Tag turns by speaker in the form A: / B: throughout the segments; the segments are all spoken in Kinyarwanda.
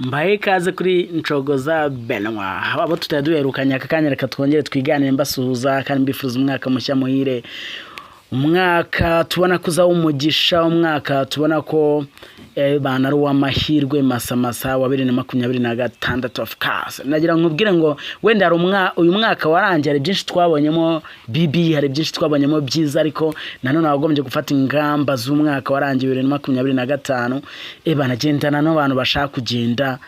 A: Mbahe ikaze kuri Nshogoza Benoit. Abo tutari duherukanye aka kanya, reka twongere twiganire, mbasuhuza kandi mbifuza umwaka mushya muhire, umwaka tubona ko uza umugisha, umwaka tubona ko bana ari uw'amahirwe masamasa wa 2026. Of course, nagira ngo nkubwire ngo wenda hari uyu mwaka warangiye, hari byinshi twabonyemo bibi, hari byinshi twabonyemo byiza, ariko nanone wagombye gufata ingamba z'umwaka warangiye 2025. Banagendana n'abantu bashaka kugenda,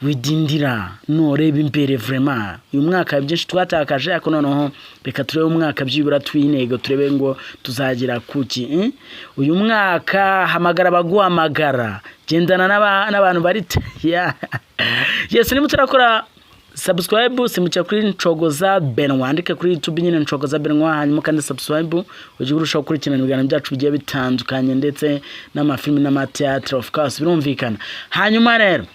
A: widindira, nureba imbere. Vraiment, uyu mwaka hari byinshi twatakaje, ariko noneho reka turebe umwaka byibura tw'intego, turebe ngo tuzagira kuki, eh? Uyu mwaka hamagara abaguhamagara, gendana n'abantu bari ya yes. Niba utarakora subscribe, simbukira kuri Nshogoza Benoit, wandike kuri YouTube nyine Nshogoza Benoit, hanyuma kandi subscribe, ujye urushaho gukurikirana ibiganiro byacu bigiye bitandukanye, ndetse n'amafilimi n'amatheatre, of course birumvikana. Hanyuma rero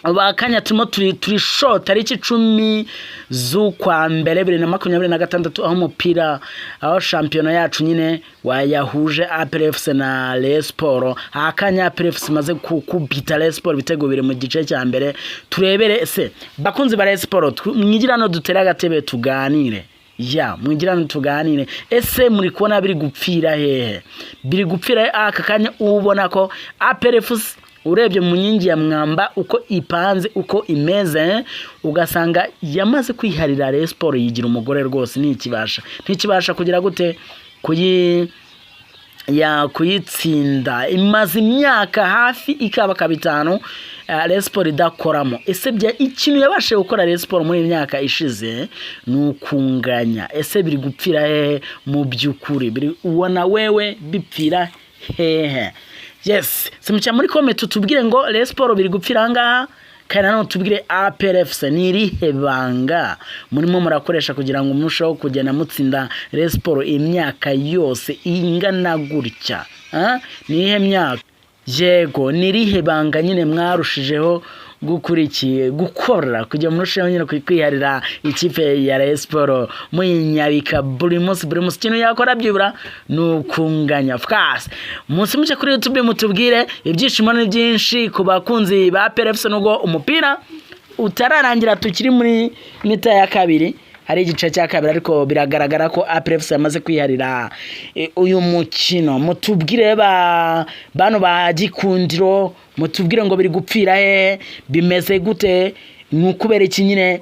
A: ubu akanya turimo turi sho tariki 10 z'ukwa mbere 2026, aho umupira, aho shampiyona yacu nyine wayahuje APR FC na Rayon Sport. Akanya APR FC imaze kubita Rayon Sport ibitego bibiri mu gice cya mbere. Turebere ese, bakunzi ba Rayon Sport, mwigira hano dutere agatebe tuganire, ya mwigira hano tuganire. Ese muri kubona biri gupfira hehe? Biri gupfira he? Aka kanya ubona ko APR FC, urebye mu nkingi ya mwamba uko ipanze, uko imeze, ugasanga yamaze kwiharira Rayon Sport, yigira umugore rwose, ntikibasha kugira gute kuyi ya kuyitsinda. Imaze imyaka hafi ikabakaba 5 Rayon Sport idakoramo. Ese bya ikintu yabashije gukora Rayon Sport muri iyi myaka ishize ni ukunganya. Ese biri gupfira hehe mu by'ukuri? Biri ubona wewe bipfira hehe? Yes, simuca muri comment utubwire ngo Rayon Sport biri gupfira ahangaha, kandi nanone tubwire APR FC ni irihe banga murimo murakoresha kugira ngo murusheho kugenda mutsinda Rayon Sport imyaka yose ingana gutya? Ah? Ni iyihe myaka? Yego, ni irihe banga nyine mwarushijeho gukurikiye gukora kugira murusheho nyine kwiharira ikipe ya Rayon Sport, muyinyabika buri munsi, buri munsi? Ikintu yakora byibura ni ukunganya. Of course, munsi muce kuri YouTube mutubwire. Ibyishimo ni byinshi ku bakunzi ba APR FC, nubwo umupira utararangira, tukiri muri mi-temps ya kabiri, hari igice cya kabiri, ariko biragaragara ko APR FC yamaze kwiharira uyu mukino. Mutubwire ba bano ba Gikundiro, mutubwire ngo biri gupfira hehe, bimeze gute, ni ukubera iki nyine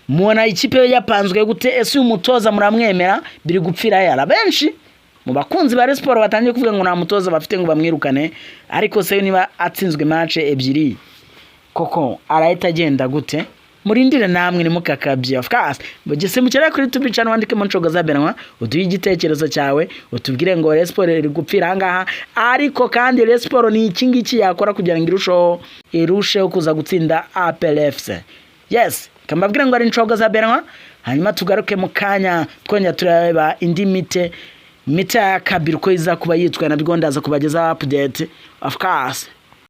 A: mubona ikipe yapanzwe gute? Ese uyu mutoza muramwemera? Biri gupfira hehe? Hari benshi mu bakunzi ba Rayon Sport batangiye kuvuga ngo nta mutoza bafite, ngo bamwirukane. Ariko se niba atsinzwe match ebyiri koko, arahita agenda gute? Murindire namwe, nimukakabye. Of course, mugese mukere kuri YouTube channel, wandikemo Nshogoza Benoit, uduhe igitekerezo cyawe, utubwire ngo Rayon Sport iri gupfira ahangaha, ariko kandi Rayon Sport ni iki ngiki yakora kugira ngo irusheho kuza gutsinda APR FC. Yes, kambabwire ngo ari Nshogoza Benoit, hanyuma tugaruke mu kanya twongera tureba indi mi-temps ya kabiri uko iza kuba yitwaye, nabwo ndaza kubagezaho update, of course.